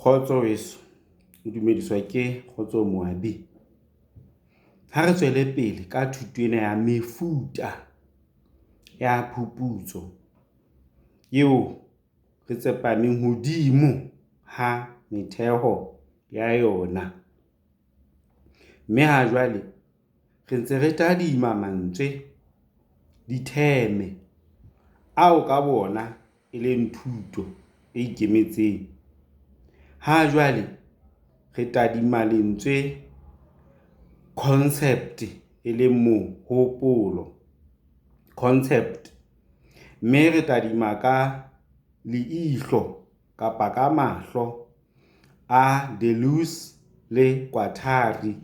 Kgotso weso, o dumediswa ke Kgotso Moabi. Ha re tswele pele ka thuto ena ya mefuta ya phuputso eo re tsepameng hodimo ha metheo ya yona, mme hajwale re ntse re tadima mantswe, ditheme, ao ka boona e leng thuto e ikemetseng. Hajwale re tadima lentswe concept, e leng mohopolo, concept, mme re tadima ka leihlo kapa ka mahlo a Deleuze le Guattari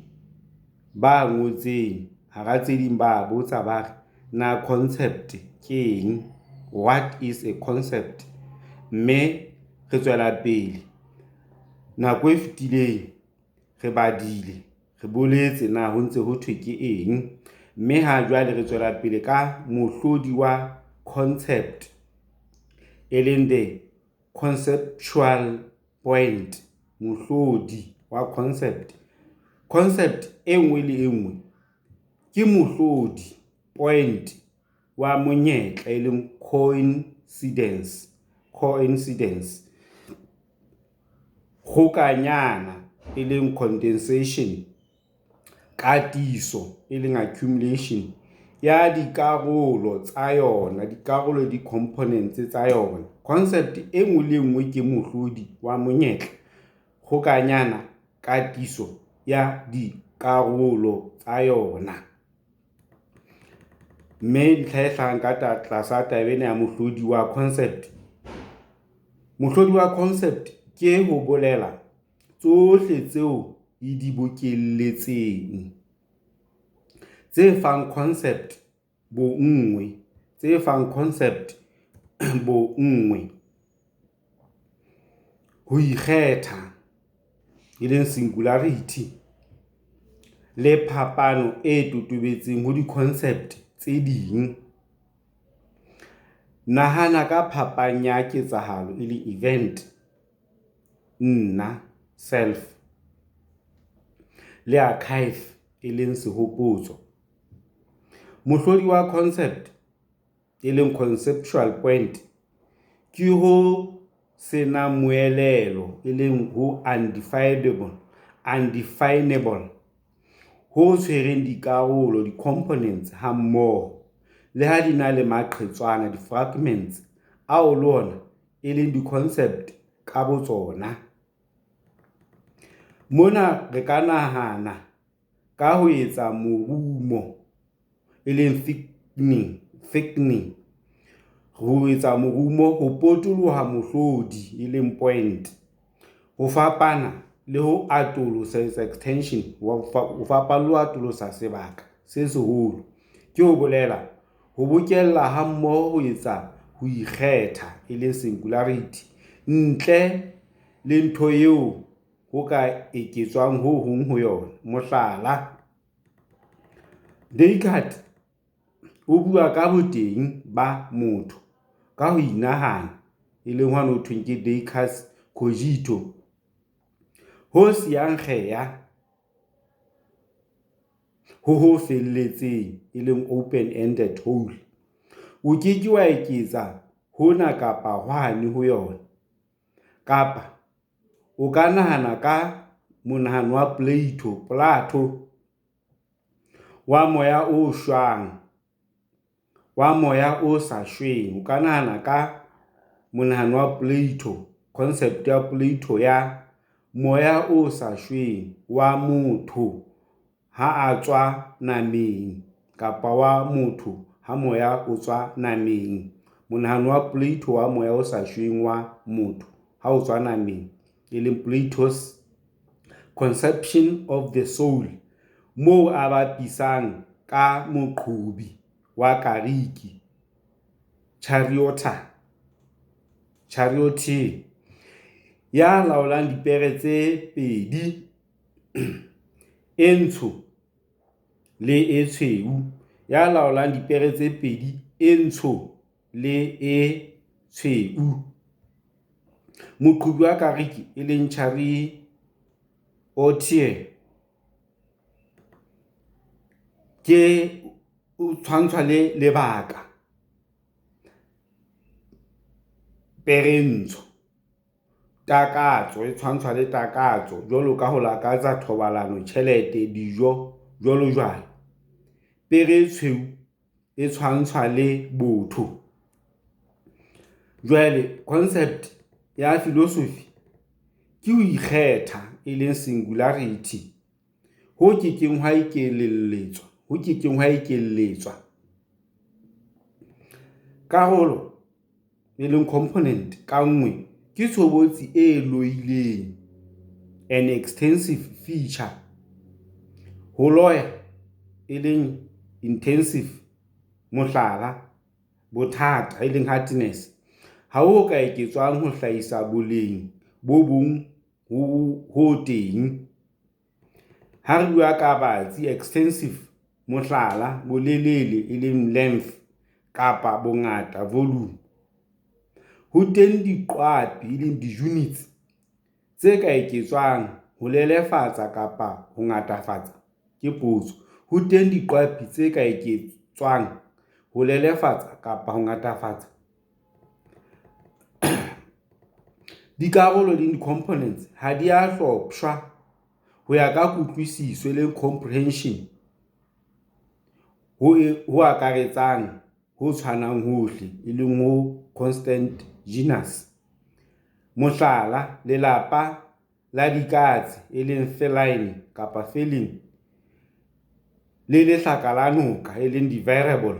ba ngotseng, hara tse ding ba botsa ba re, na concept keng? What is a concept? Mme re tswela pele nako e fetileng re badile, re boletse na ho ntse ho thwe ke eng, mme ha jwale re tswela pele ka mohlodi wa concept, e leng the conceptual point, mohlodi wa concept. Concept e nngwe le e nngwe ke mohlodi, point, wa monyetla, e leng coincidence, kgokanyana, e leng condensation, katiso, e leng accumulation, ya dikarolo tsa yona, dikarolo di-components tsa yona. Concept e nngwe le e nngwe ke mohlodi wa monyetla, kgokanyana, katiso ya dikarolo tsa yona. Mme ntlha e hlahang ka tlasa taba ena ya mohlodi wa concept. Mohlodi wa concept ke ho bolela tsohle tseo e di bokelletseng, tse fang concept bonngwe, tse fang concept bonngwe, ho ikgetha, e leng singularity, le phapano e totobetseng ho di-concept tse ding. Nahana ka phapang ya ketsahalo, e leng event, nna, self, le archive, e leng sehopotso. Mohlodi wa concept, e leng conceptual point, ke ho se nang moelelo, e leng ho undefinable, ho tshwereng dikarolo, di-components, hammoho, le ha di na le maqhetswana, di-fragments, ao le ona e leng di-concept ka botsona. Mona re ka nahana ka ho etsa morumo, e leng thickening, ho etsa morumo ho potoloha mohlodi, e leng point, ho fapana le ho atolosa, extension, ho fapana le ho atolosa sebaka se seholo, ke ho bolela ho bokella hammoho ho etsa ho ikgetha, e leng singularity, ntle le ntho eo ho ka eketswang ho hong ho yona, mohlala, Descartes o bua ka boteng ba motho ka ho inahana, e leng hwane ho thweng ke Descartes' cogito, ho siyang kgea ho ho felletseng, e leng open-ended whole, o ke ke wa eketsa hona kapa hwane ho yona. Kapa o ka nahana ka monahano wa Plato, wa moya o shwang, wa moya o sa shweng. O ka nahana ka monahano wa Plato, concept ya Plato ya moya o sa shweng wa motho ha a tswa nameng, kapa wa motho ha moya o tswa nameng. Monahano wa Plato wa moya o sa shweng wa motho ha o tswa nameng, e leng Plato's conception of the soul, moo a bapisang ka moqhobi wa kariki, charioteer, ya laolang dipere tse pedi, e ntsho le e tshweu, ya laolang dipere tse pedi, e ntsho le e tshweu. Moqhobi wa kariki e leng charioteer ke o tshwantshwa le lebaka, pere e ntsho. Takatso e tshwantshwa le takatso jwalo ka ho lakatsa thobalano, tjhelete, dijo, jwalo jwalo. Pere e tshweu e tshwantshwa le botho. Jwale concept ya philosophy ke ho ikgetha, e leng singularity ho kekeng hwa ekelletswa, ho kekeng hwa ekelletswa. Karolo e leng component ka nngwe ke tshobotsi e lohileng, an extensive feature. Ho loya e leng intensive, mohlala, bothata e leng hardness, ha ho ka eketswang ho hlahisa boleng bo bong ho teng. Ha re bua ka batsi, extensive, mohlala, bolelele e leng length kapa bongata, volume. Ho teng diqapi e leng di-units tse ka eketswang ho lelefatsa kapa ho ngatafatsa? Ke potso. Ho teng diqapi tse ka eketswang ho lelefatsa kapa ho ngatafatsa? Dikarolo e leng di-components ha di a hloptjhwa ho ya ka kutlwisiso e leng comprehension ho akaretsang, ho tshwanang hohle, e leng ho constant genus. Mohlala, lelapa la dikatse, e leng feline kapa feline, le lehlaka la noka, e leng di-variable.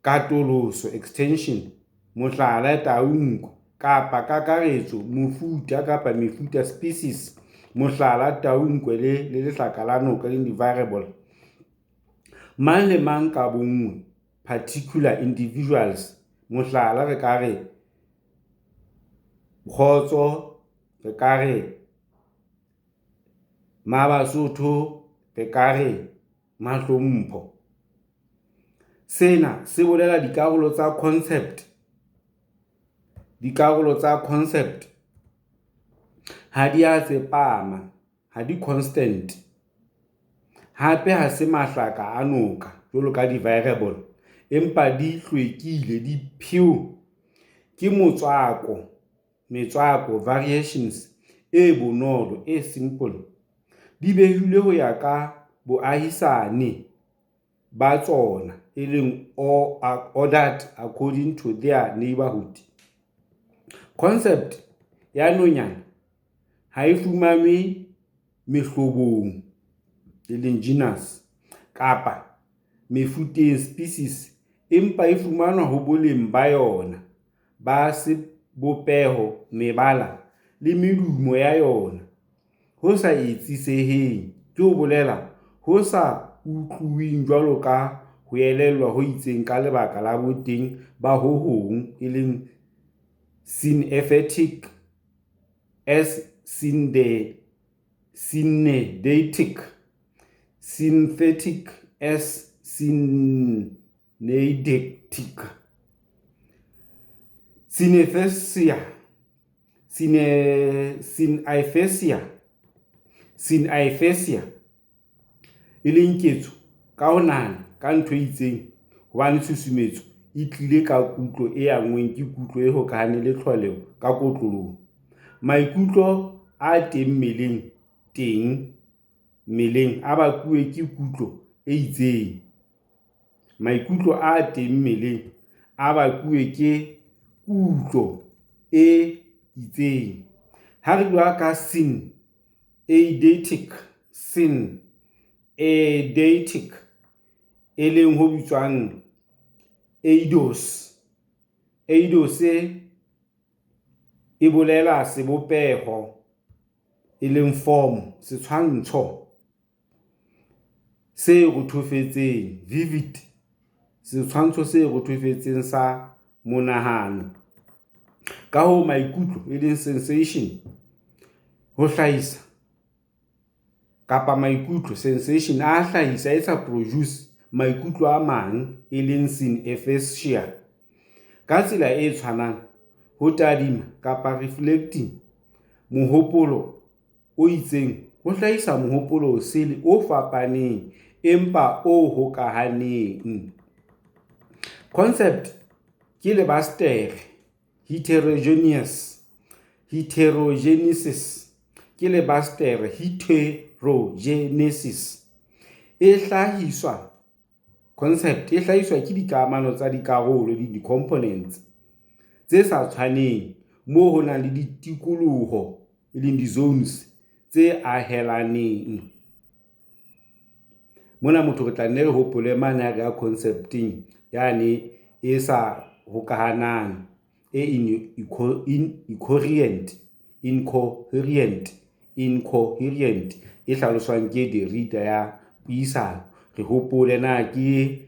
Katoloso, extension, mohlala, tau, nkwe, kapa kakaretso, mofuta kapa mefuta, species, mohlala, tau, nkwe le lehlaka la noka, e leng di-variable. Mang le mang ka bonngwe, particular individuals, mohlala, re ka re Kgotso, re ka re Mabasotho, re ka re Mahlompho. Sena se bolela dikarolo tsa concept, dikarolo tsa concept ha di a tsepama, ha di constant. Hape ha se mahlaka a noka jwalo ka di-variable, empa di hlwekile, di pure. Ke motswako, metswako, variations e bonolo, e simple. Di behilwe ho ya ka boahisane ba tsona, e leng ordered according to their neighbourhood. Concept ya nonyana ha e fumanwe mehlobong, e leng genus, kapa mefuteng, species, empa e fumanwa ho boleng ba yona ba sebopeho, mebala le medumo ya yona ho sa etsiseheng, ke ho bolela ho sa utluweng jwalo ka ho elellwa ho itseng ka lebaka la boteng ba ho hong, e leng synethetic as syneidetic, synthetic as syneidetic. Synethesia, synethesia, synethesia e leng ketso ka ho nahana ka ntho e itseng hobane tshusumetso e tlile ka kutlo e anngweng ke kutlo e hokahaneng le tlholeho ka kotloloho. Maikutlo a teng mmeleng a bakuwe ke kutlo e itseng. Maikutlo a teng mmeleng a bakuwe ke kutlo e itseng. Ha re bua ka syn-eidetic, syn-eidetic, e leng ho bitswang eidos. Eidos e bolela sebopeho, e leng form, setshwantsho se rothofetseng, vivid, setshwantsho se rothofetseng sa monahano. Ka hoo, maikutlo e leng sensation ho hlahisa kapa maikutlo sensation a hlahisa, a etsa produce maikutlo a mang e leng synesthesia. Ka tsela e tshwanang, Ho tadima kapa reflecting mohopolo o itseng ho hlahisa mohopolo osele o fapaneng empa o hokahaneng. Concept ke lebasetere heterogenesis ke lebasetere heterogenesis e hlahiswa concept e hlahiswa ke dikamano tsa dikarolo, di-components, tse sa tshwaneng, moo ho nang le ditikoloho, di-zones, tse ahelaneng. Mona motho re tla nne re hopole mane ha re ya concept-eng yane e sa hokahanang e incoherent incoherent e hlaloswang ke Derrida ya puisano. Re hopole na ke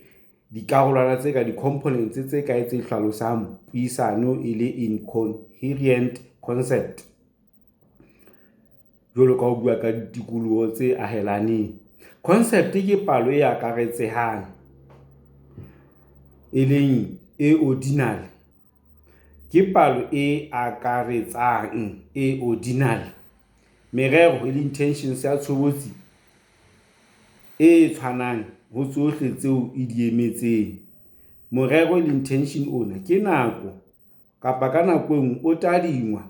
dikarolwana tse ka di-components tse kae tse hlalosang puisano e le incoherent concept. Jwalo ka ho bua ka ditikoloho tse ahelaneng. Concept ke palo e akaretsehang, e leng e ordinal. Ke palo e akaretsang e ordinal. Merero e leng intentions ya tshobotsi e tshwanang ho tsohle tseo e di emetseng. Morero le intention ona ke nako kapa ka nako e nngwe o tadingwa,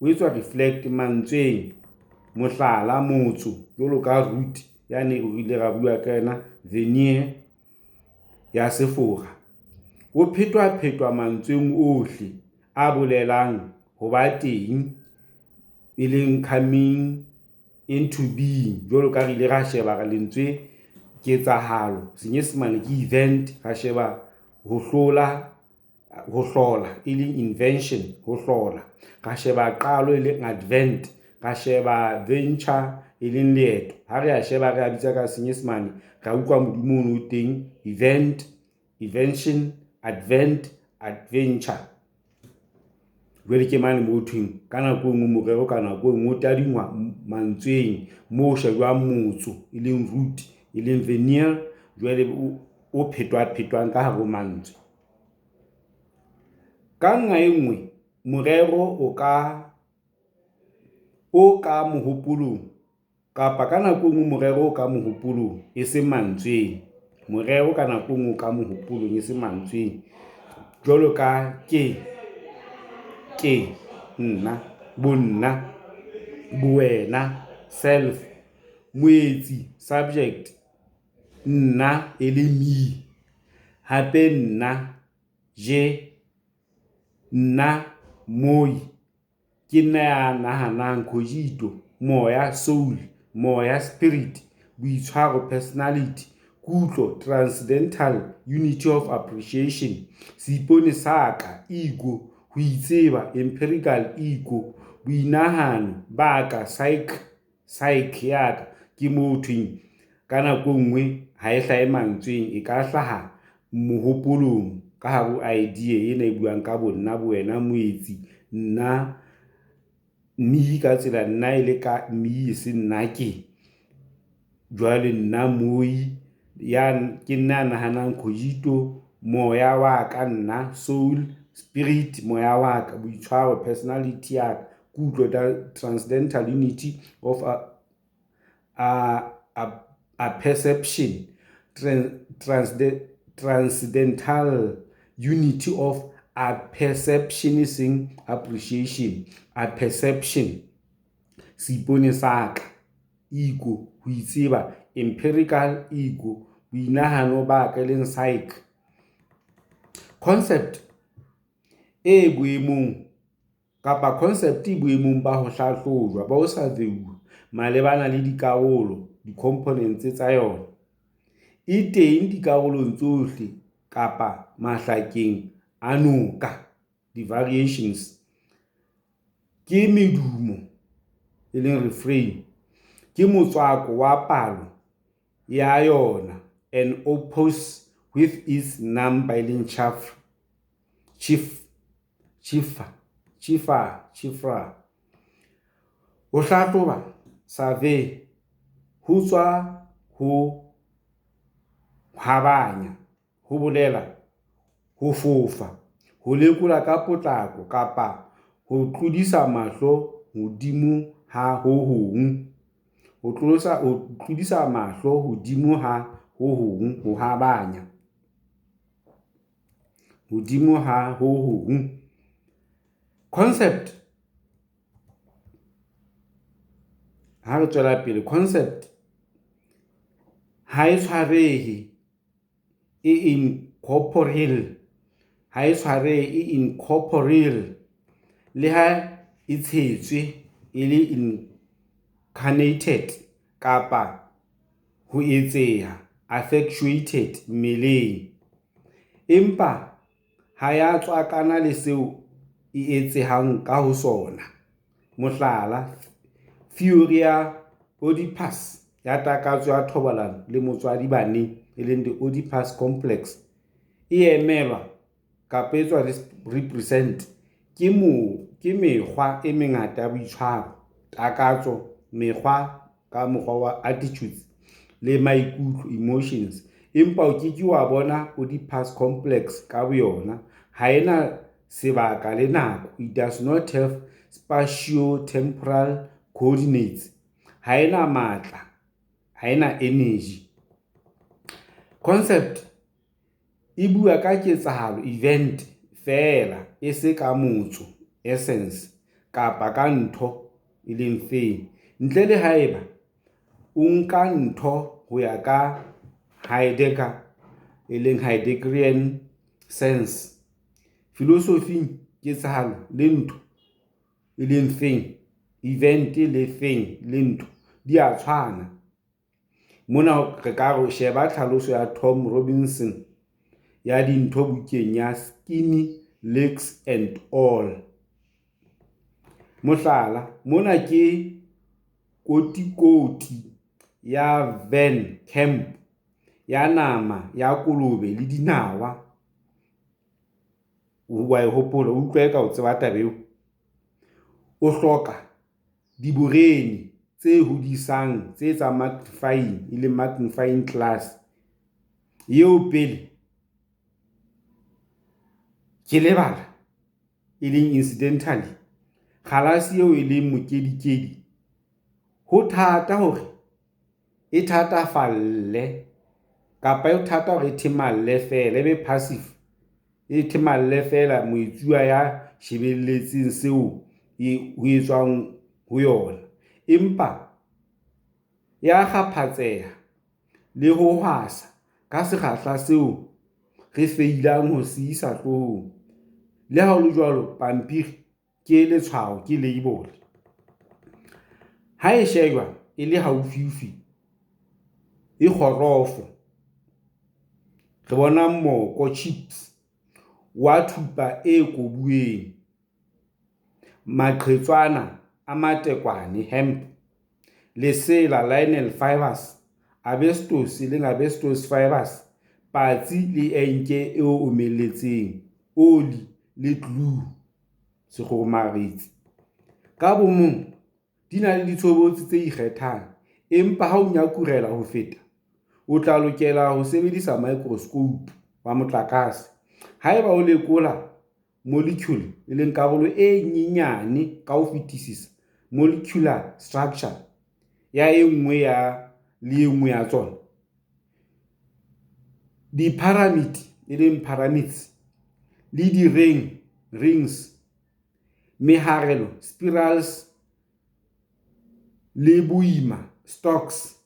o etswa reflect mantsweng, mohlala, motso jwalo ka root yane re ile ra bua ka yona veneer ya Sefora. O phetwaphethwa mantsweng ohle a bolelang ho ba teng, e leng coming into being jwalo ka re ile ra sheba lentswe ketsahalo Senyesemane ke event, ra sheba ho hlola ho hlola e leng invention ho hlola, ra sheba qalo e leng advent, ra sheba venture e leng leeto. Ha re a sheba re a bitsa ka Senyesemane ra utlwa modumo ono o teng event, invention, advent, adventure. Jwale ke mane moo thweng ka nako e nngwe morero ka nako e nngwe o tadingwa mantsweng moo ho shejwang motso e leng root e leng veneer jwale o phetwa-phetwang ka hare ho mantswe. Ka nqa e nngwe morero o ka mohopolong kapa ka nako e nngwe morero o ka mohopolong e seng mantsweng. Morero ka nako e nngwe o ka mohopolong e seng mantsweng. Jwalo ka ke, ke, nna, bonna, bowena, self, moetsi, subject, nna e le me, hape nna, je, nna, moi, ke nna ya nahanang cogito, moya, soul, moya, spirit, boitshwaro, personality, kutlo, transcendental unity of appreciation, seipone sa ka, ego, ho itseba, empirical ego, boinahano ba ka, psyche ya ka. Ke moo ho thweng ka nako e nngwe ha e hlahe mantsweng, e ka hlaha mohopolong ka hare ho idea ena e buang ka bonna, bowena, moetsi, nna, me ka tsela nna e le ka me e se nna ke. Jwale nna moi ya ke nna ya nahanang cogito, moya wa ka nna, soul, spirit, moya wa ka, boitshwaro, personality ya ka, kutlo, transcendental unity of apperception, transcendental unity of apperception e seng appreciation, apperception, seipone sa ka, ego, ho itseba, empirical ego, boinahano ba ka e leng psyche. Concept e boemong kapa concept e boemong ba ho hlahlojwa, ba ho survey-uwa malebana le dikarolo, di-components, tsa yona. E teng dikarolong tsohle kapa mahlakeng a noka, di-variations. Ke medumo, e leng refrain, ke motswako wa palo ya yona an opus with its number, e leng chiffre. Ho hlahloba, survey, ho tswa ho habanya, ho bolela ho fofa. Ho lekola ka potlako kapa ho tlodisa mahlo hodimo ha ho hong, ho tlodisa mahlo hodimo ha ho hong, ho habanya hodimo ha ho hong. Concept ha re tswela pele, concept ha e tshwarehe, e incorporeal ha e tshwarehe, e incorporeal, le ha e tshetswe e le incarnated kapa ho etseha affectuated mmeleng, empa ha ya tswakana le seo e etsehang ka ho sona. Mohlala, Theory ya Oedipus ya takatso ya thobalano le motswadi baneng, e leng the Oedipus complex, e emelwa kapa e etswa represent ke mekgwa e mengata ya boitshwaro, takatso, mekgwa ka mokgwa wa attitudes le maikutlo, emotions, empa o ke ke wa bona Oedipus complex ka boyona, ha e na sebaka le nako, it does not have spatiotemporal coordinates, ha e na matla, ha e na energy. Concept e bua ka ketsahalo, event, feela e seng ka motso, essence, kapa ka ntho, thing, ntle le haeba o nka ntho ho ya ka Heidegger, Heideggerian sense. Filosofing, ketsahalo le ntho, thing, event le thing le ntho di a tshwana. Mona re ka re sheba tlhaloso ya Tom Robinson ya dintho bukeng ya Skinny Legs and All. Mohlala, mona ke kotikoti ya Van Camp ya nama ya kolobe le dinawa. O a e hopola, o utlwa eka o tseba taba eo. O hloka diboreene tse hodisang, tse etsang magnifying, e leng magnifying glass. Eo pele ke lebala, e leng incidentally, kgalase eo e leng mokedikedi ho thata hore e thatafalle kapa e thata hore e themalle feela, e be passive, e themalle feela moetsuwa ya shebelletseng seo ho etswang ho yona, empa e a kgaphatseha le ho hwasa ka sekgahla seo re feilang ho se isa hloohong. Le ha ho le jwalo, pampiri ke letshwao ke label. Ha e shejwa e le haufiufi, e kgorofo, re bona moko, chips, wa thupa e kobuweng, maqhetswana a matekwane, hemp, lesela, linen fibres, asbestos, asbestos fibres, patsi le enke e omeletseng, oli le glue, sekgomaretsi. Ka bomong di na le ditshobotsi tse ikgethang, empa ha o nyakurela ho feta, o tla lokela ho sebedisa microscope wa motlakase. Haeba o lekola molecule, karolo e nyenyane ka ho fetisisa, molecular structure, ya e nngwe le e nngwe ya tsona. Diphiramide, pyramids, le direng, rings, meharo, spirals le boima, stocks,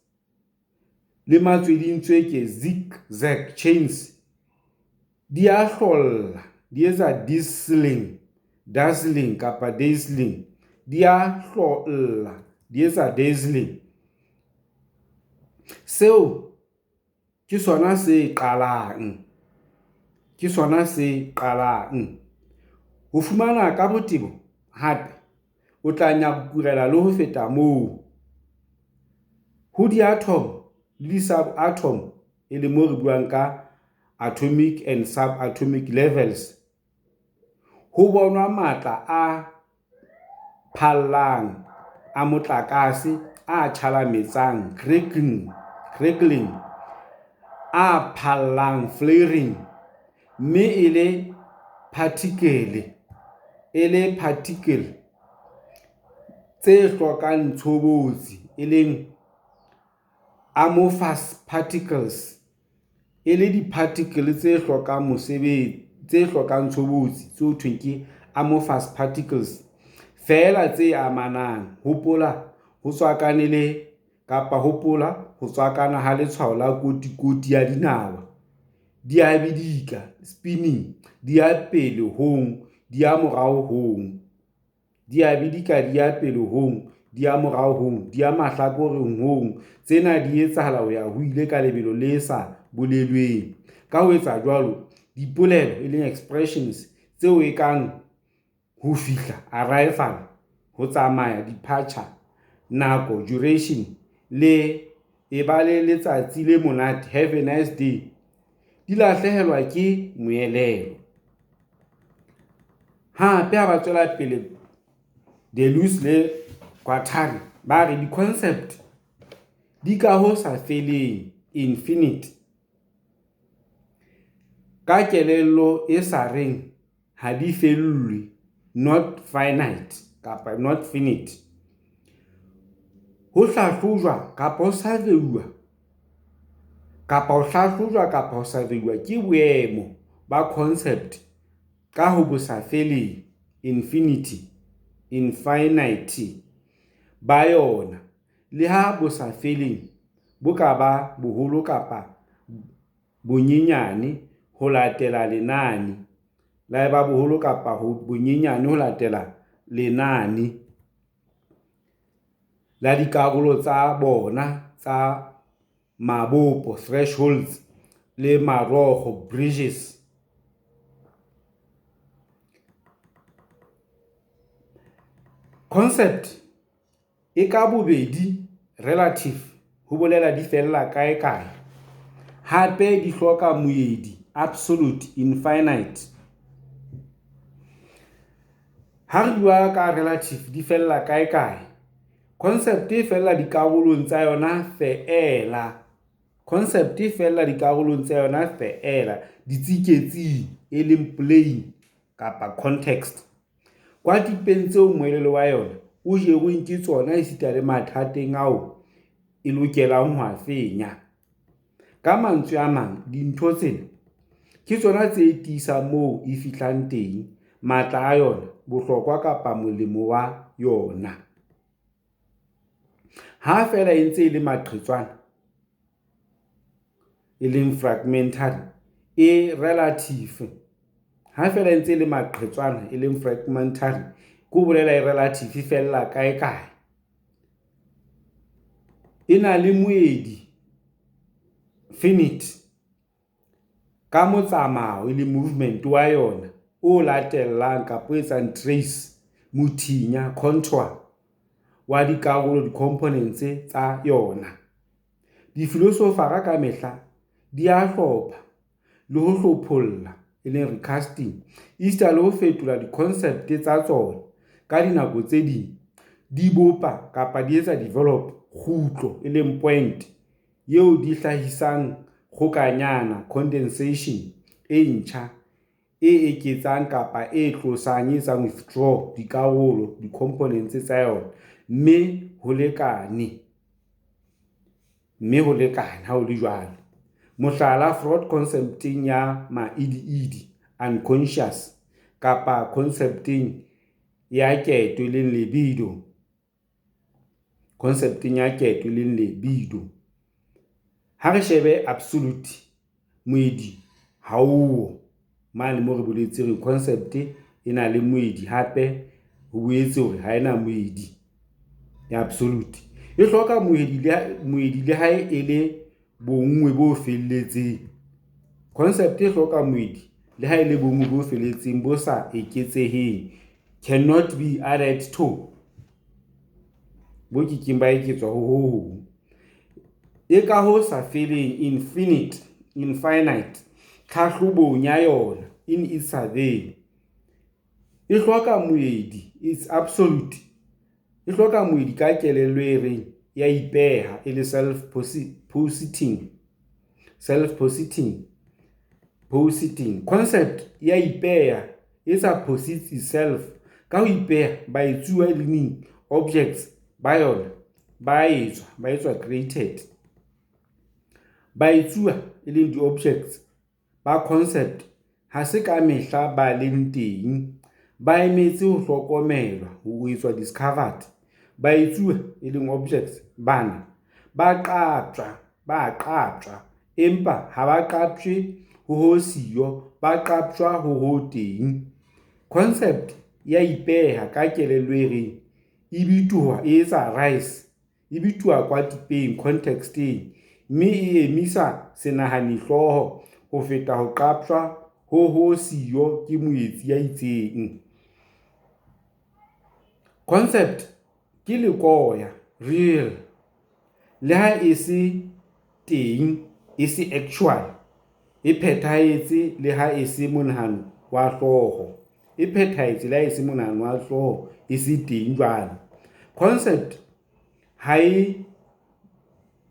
le matswedintsweke, zig-zag chains, di a hlolla, di etsa dazzling, di a hlolla, di etsa dazzling. Seo ke sona se qalang, ke sona se qalang. Ho fumana ka botebo hape, o tla nyakurela le ho feta moo. Ho diathomo le disubatomo, e leng moo re buang ka atomic and subatomic levels, ho bonwa matla a phallang a motlakase a tjhalametsang, crackling, a phallang, flaring, mme e le phathikele, e le particle, tse hlokang tshobotsi, e leng amorphous particles, e le diphathikele tse hlokang tshobotsi, amorphous particles, feela tse amanang. Hopola ho tswakana ha letshwao la kotikoti ya dinawa, di a bidika, spinning, di ya pele ho hong, di ya morao ho hong, di ya mahlakoreng ho hong, tsena di etsahala ho-ya-ho-ile ka lebelo le sa bolelweng. Ka ho etsa jwalo, dipolelo, expressions, tseo e kang ho fihla, arrival, ho tsamaya, departure, nako, duration, le eba le letsatsi le monate, have a nice day, di lahlehelwa ke moelelo. Hape ha ba tswela pele Deleuze le Guattari ba re dikhonsept di ka ho sa feleng, infinite, ka kelello e sa reng ha di fellwe, not finite. Ho hlahlojwa kapa ho saveiwa ke boemo ba concept ka ho bosafeleng, infinity, ba yona, le ha bosafeleng bo ka ba boholo kapa bonyenyane ho latela lenane la dikarolo tsa bona tsa mabopo, thresholds, le marokgo, bridges. Concept e ka bobedi relative, ho bolela di fella kaekae, hape di hloka moedi absolute, infinite. Ha re bua ka relative, di fella kaekae. Concept e fella dikarolong tsa yona feela. Concept e fella dikarolong tsa yona feela, ditsiketsing, e leng plane kapa context, kwatipeng tseo moelelo wa yona o jerweng ke tsona esita le mathateng ao e lokelang ho a fenya. Ka mantswe a mang, dintho tsena ke tsona tse tiisang moo e fihlang teng, matla a yona, bohlokwa kapa molemo wa yona. Ha feela e ntse e le maqhetswana, e leng fragmentary, e relative. Ha feela e ntse e le maqhetswana, e leng fragmentary, ke ho bolela e relative, e fella kaekae. E na le moedi, finite, ka motsamao, e leng movement, wa yona o latellang kapa o etsang trace, mothinya, contour, wa dikarolo, di-components, tsa yona. Difilosofara ka mehla di a hlopha le ho hlopholla, e leng recasting, esita le ho fetola dikhonsept tsa tsona. Ka dinako tse ding di bopa kapa di etsa develop kgutlo, e leng point, eo di hlahisang kgokanyana, condensation, e ntjha, e eketsang kapa e tlosang, e etsang withdraw, dikarolo, di-components, tsa yona, mme ho lekane ha ho le jwalo. Mohlala, Freud khonsepteng ya maidiidi, unconscious, kapa khonsepteng ya keto, e leng libido. Ha re shebe absolute, moedi ha o mane moo re boletse re concept e na le moedi hape ho boetse hore ha e na moedi ya absolute. E hloka moedi le ha e le bonngwe bo felletseng. Concept e hloka moedi le ha e le bonngwe bo felletseng, bo sa eketseheng, cannot be added to, bo ke keng ba eketswa ho hong. E ka ho sa feleng, infinite, infinite, tlhahlobong ya yona, in its survey. E hloka moedi, it's absolute. E hloka moedi ka kelello e reng e a ipeha, e le self-positing. Self-positing. Positing. Concept e a ipeha. etsa posits itself, ka ho ipeha, baetsuwa, e leng objects, ba yona ba a etswa, ba etswa created. Baetsuwa, e leng di-objects, ba concept ha se ka mehla ba leng teng, ba emetse ho hlokomelwa, ho etswa discovered. Baetsuwa, e leng objects, bana ba a qaptjwa, empa ha ba qaptjwe ho ho siyo, ba qaptjwa ho ho teng. Concept e a ipeha ka kelello e reng e bitoha, e etsa arise, e bitoha kwatipeng, context-eng, mme e emisa senahanifahloho ho feta ho qaptjwa ho ho siyo ke moetsi ya itseng. Concept ke lekoya, Real, le ha e se teng, e se actual, e phethahetse le ha e se monahano wa hlooho, e phethahetse le ha e se monahano wa hlooho, e se teng jwale. Concept ha e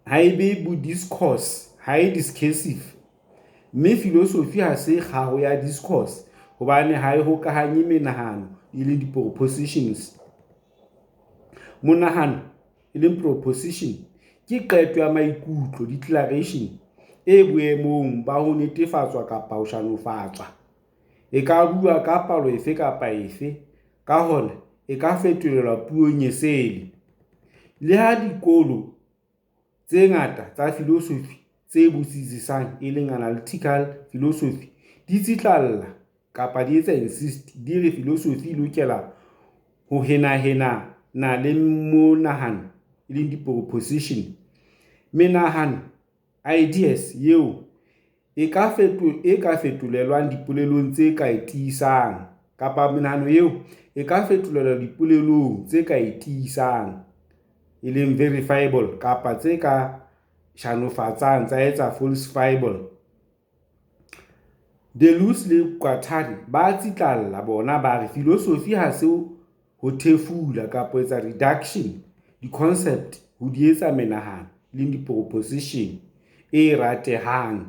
be bodiscourse, ha e discursive, mme filosofi ha se kgao ya discourse hobane ha e hokahanye menahano, e leng di-propositions. Monahano, e leng proposition, ke qeto ya maikutlo, declaration, e boemong ba ho netefatswa kapa ho shanofatswa. E ka buuwa ka palo efe kapa efe, ka hona e ka fetolelwa puong esele. Le ha dikolo tse ngata tsa filosofi tse botsisisang, e leng analytical philosophy, di tsitlalla kapa di etsa insist, di re filosofi e lokela ho henahenana le monahano, e leng di-proposition, menahano, ideas, eo e ka fetolelwang dipolelong tse ka e tiisang, kapa menahano eo e ka fetolelwa dipolelong tse ka e tiisang, e leng verifiable, kapa tse ka shanofatsang, tsa etsa falsifiable. Deleuze le Guattari ba a tsitlalla bona ba re filosofi ha se ho thefula kapa ho etsa reduction di-concept ho di etsa menahano, e leng di-proposition, e ratehang,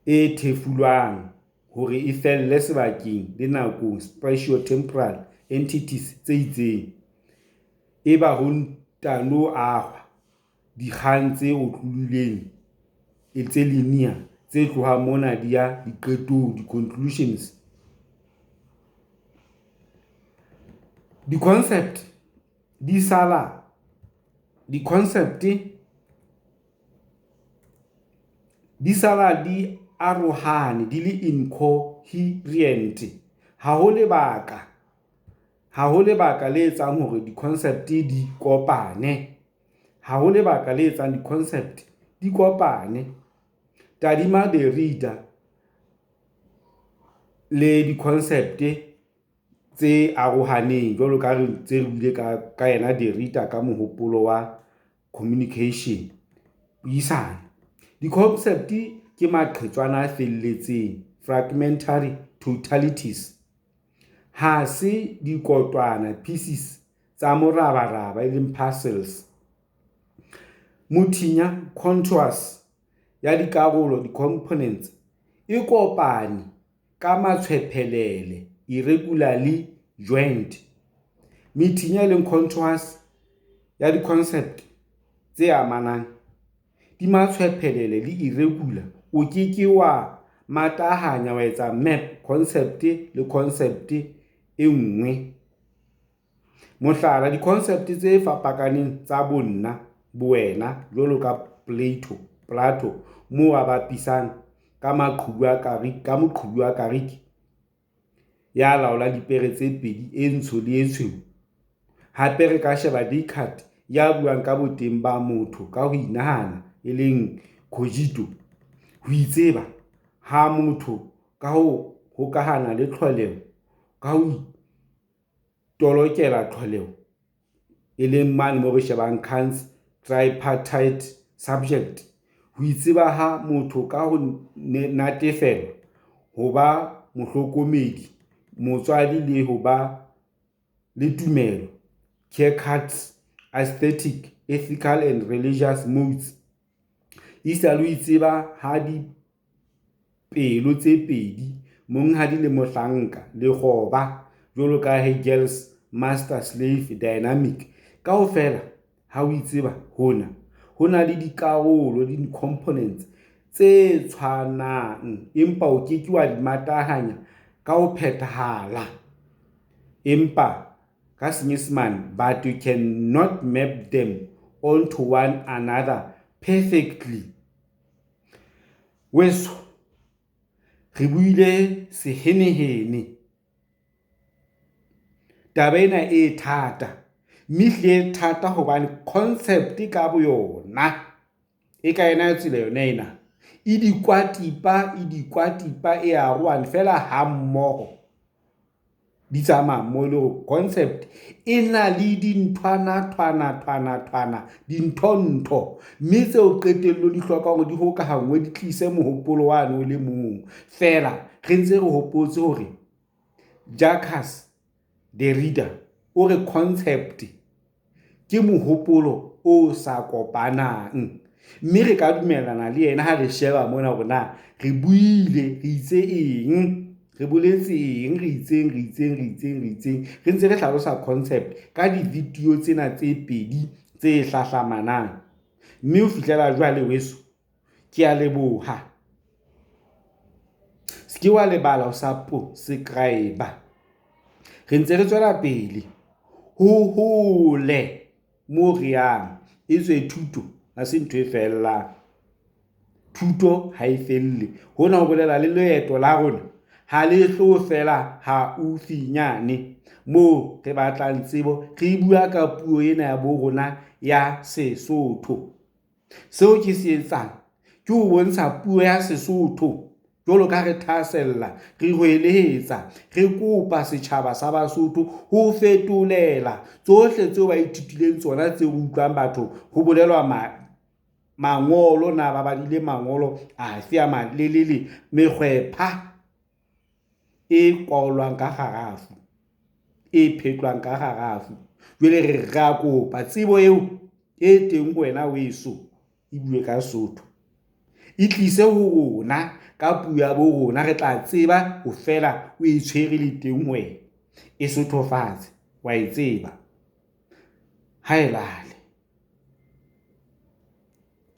e thefulwang hore e felle sebakeng le nakong, spatio-temporal entities, tse itseng. Eba ho ntano ahwa dikgang tse otlolohileng, tse linear, tse tlohang mona di ya diqetong, di-conclusions. Di-concept di sala di arohane, di le incoherent. Ha ho lebaka le etsang hore di-concept di kopane. Ha ho lebaka le etsang di-concept di kopane. Tadima Derrida le di-concept tse arohaneng jwalo ka re ntse re buile ka yena Derrida ka mohopolo wa communication, puisano. Di-concept ke maqhetswana a felletseng, fragmentary totalities. Ha se dikotwana, pieces, tsa morabaraba, e leng puzzles. Mothinya, contours, ya dikarolo, di-components, e kopane ka matshwephelele, irregularly joined. Methinya, e leng contours, ya di-concept tse amanang di matshwephelele le irregular, o ke ke wa matahanya, wa etsa map, concept le concept e nngwe. Mohlala, di-concept tse fapakaneng tsa bonna, bowena, jwalo ka Plato moo a bapisang ka moqhubu wa kariki ya laolang dipere tse pedi, e ntsho le e tshweu. Hape re ka sheba Descartes ya buang ka boteng ba motho ka ho inahana, e leng cogito, ho itseba, ha motho ka ho hokahana le tlholeho, ka ho itolokela tlholeho, e leng mane moo re shebang Kant's tripartite subject, ho itseba ha motho ka ho natefelwa, ho ba mohlokomedi, motswadi le ho ba le tumelo, Kierkegaard's aesthetic, ethical and religious modes, esita le ho itseba ha dipelo tse pedi Monghadi le mohlanka, lekgoba, jwalo ka Hegel's master-slave dynamic, kaofela ha o tseba hona, ho na le dikarolo, components, tse tshwanang, empa o ke ke wa di matahanya ka ho phethahala, empa ka Senyesemane but you cannot map them onto one another perfectly. Weso, re buile sehenehene. Taba ena e thata, mme ehlile e thata hobane concept ka boyona e ka yona tsela yona ena e dikwatipa, e dikwatipa, e arohane feela hammoho di tsamaya mmoho e le hore concept e na le dinthwana thwana thwana thwana dintho-ntho, mme tseo qetellong di hloka hore di hokahanngwe di tlise mohopolo wane o le mong. Feela re ntse re hopotse hore Jacques Derrida o re concept ke mohopolo o sa kopanang, mme re ka dumellana le yena ha re sheba mona hore na re buile re itse eng, re boletse eng, re itseng, re itseng, re itseng, re itseng, re ntse re hlalosa concept ka di-video tsena tse pedi tse hlahlamanang. Mme ho fihlela jwale weso, ke a leboha. Se ke wa lebala ho subscribe. Re ntse re tswela pele ho hole moo re yang. Etswe thuto ha se ntho e fellang. Thuto ha e felle. Hona ho bolela le leeto la rona ha le tlo fela haufinyane moo re batlang tsebo re bua ka puo ena ya bo rona ya Sesotho. Seo ke se etsang ke ho bontsha puo ya Sesotho jwalo ka re thahasella, re hwelehetsa, re kopa setjhaba sa Basotho ho fetolela tsohle tseo ba ithutileng tsona tseo re utlwang batho ho bolelwa mangolo na ba badile mangolo afe a malelele mekgwepha e kwaolwang ka kgarafu, e phetlwang ka kgarafu. Jwale re re a kopa tsebo eo e teng ho wena weso e bue ka Sesotho. E tlise ho rona ka puo ya bo rona, re tla tseba ho fela o e tshwere le teng wena. E sothofatse, wa e tseba. Ha e lale.